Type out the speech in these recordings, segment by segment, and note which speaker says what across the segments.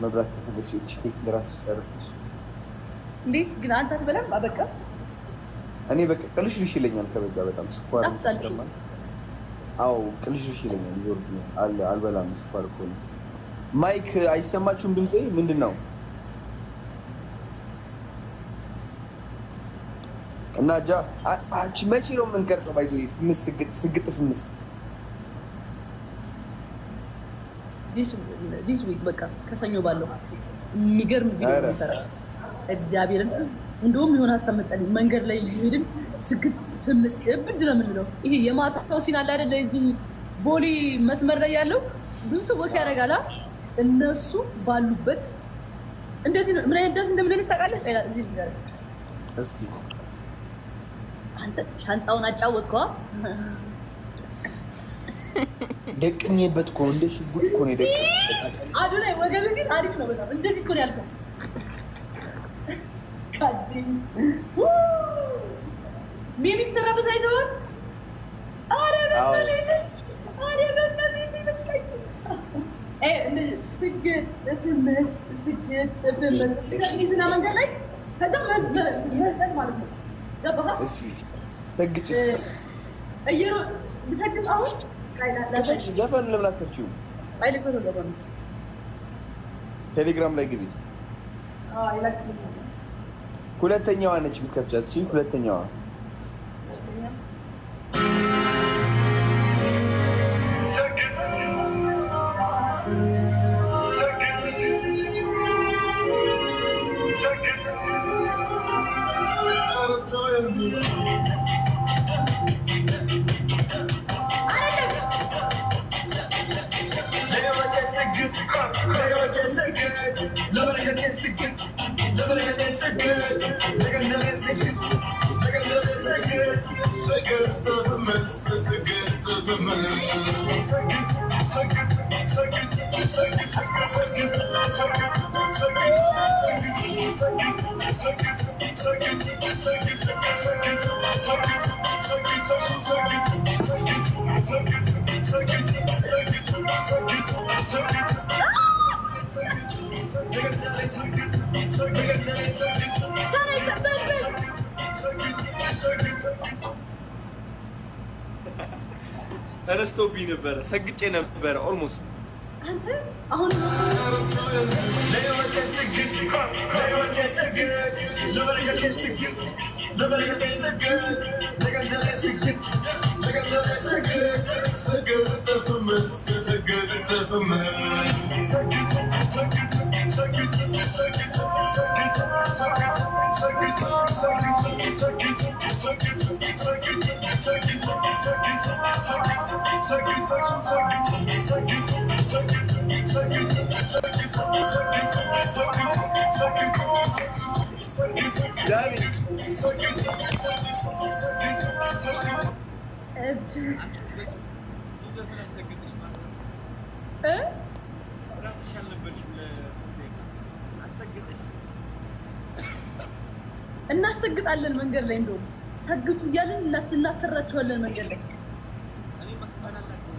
Speaker 1: መብላት ከፈለግሽ እቺ ኬክ ለራስሽ ጨርሰሽ።
Speaker 2: እንዴት ግን አንተ አትበላም? አበቃ።
Speaker 1: እኔ በቃ ቅልሽልሽ ይለኛል ከበዛ በጣም ስኳር
Speaker 2: ጣፍጣል።
Speaker 1: ስለማል። አዎ፣ ቅልሽልሽ ይለኛል፣ ይወርድኛል። አልበላም፣ ስኳር እኮ ነው። Mic አይሰማችሁም? ድምፄ ምንድን ነው? እና ጃ አንቺ መቼ ነው የምንቀርጸው? By the way ፍምስ ስግጥ ስግጥ ፍምስ።
Speaker 2: This week በቃ ከሰኞ ባለው የሚገርም ቪዲዮ
Speaker 1: ኧረ።
Speaker 2: የሚሰራ እግዚአብሔርን። እንደውም የሆነ ሀሳብ መጣልኝ። መንገድ ላይ እየሄድን ስግጥ ፍምስ እብድ ነው የምንለው። ይሄ የማታው scene አለ አይደለ? እዚህ ቦሌ መስመር ላይ ያለው ብዙ ሰው walk ያደርጋል። እነሱ ባሉበት እንደዚህ ነው። ምን አይነት ዳንስ እንደምንል ታውቃለህ? እዚህ ልንገርህ።
Speaker 1: እስኪ።
Speaker 2: አንተ ሻንጣውን አጫወትከዋ።
Speaker 1: ደቅኜበት እኮ እንደ ሽጉጥ እኮ ነው የደቀንኩት።
Speaker 2: አዶናይ ወገብ ግን አሪፍ ነው በጣም። እንደዚህ እኮ ነው ያልከው። ካድኝ meme የተሰራበት አይተኸዋል? ኧረ በእናትህ፣ ኧረ በእናትህ በቃኝ። እንደዚህ ስግጥ ፍምስ ስግጥ ፍምስ ዝና መንገድ ላይ ከዛ መዝለል ማለት ነው። ገባህ?
Speaker 1: እስኪ ሰግጭ እስኪ።
Speaker 2: ብሰግጥ አሁን ላሳይ።
Speaker 1: ዘፈን ለምን አትከፍቺውም?
Speaker 2: አይ፣ ልክፈተው ዘፈኑ።
Speaker 1: ቴሌግራም ላይ ግቢ።
Speaker 2: አዎ፣ ይላክልኝ።
Speaker 1: ሁለተኛዋ ነች የምትከፍቻት። እሺ፣ ሁለተኛዋ። ተነስቶብኝ ነበረ፣ ሰግጬ ነበረ almost።
Speaker 2: አንተ አሁን እብድ እ?
Speaker 3: ራስሽ አልነበርሽም ለ3 ደቂቃ አሰግጠሽ።
Speaker 2: እናሰግጣለን መንገድ ላይ፣ እንደውም ሰግጡ እያልን እናሰራቸዋለን መንገድ ላይ።
Speaker 3: እኔ መክፈል አላቸው።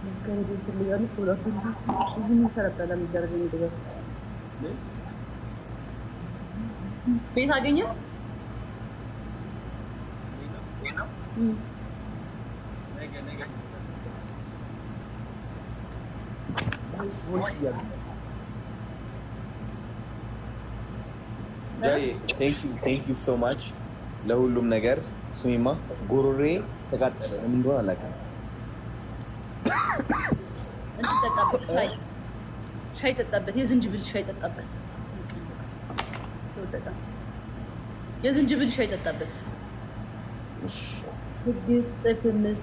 Speaker 2: መጋረጃ ይፈልጋሉ። እዚህ ምን ይሰራል? መጋረጃ የሚገዛው ቤት አገኘ።
Speaker 3: ነገ ነገ።
Speaker 1: Voice voice እያሉ ነው። ጃዬ፣ thank you so much ለሁሉም ነገር። ስሚማ፣ ጉሮሬ ተቃጠለ። ለምን እንደሆነ አላውቅም።
Speaker 2: እንትን ጠጣበት፣ ሻይ ሻይ ጠጣበት፣ የዝንጅብል ሻይ ጠጣበት። የዝንጅብል ሻይ ጠጣበት።
Speaker 1: እሺ።
Speaker 2: ግጥፍ ምስ።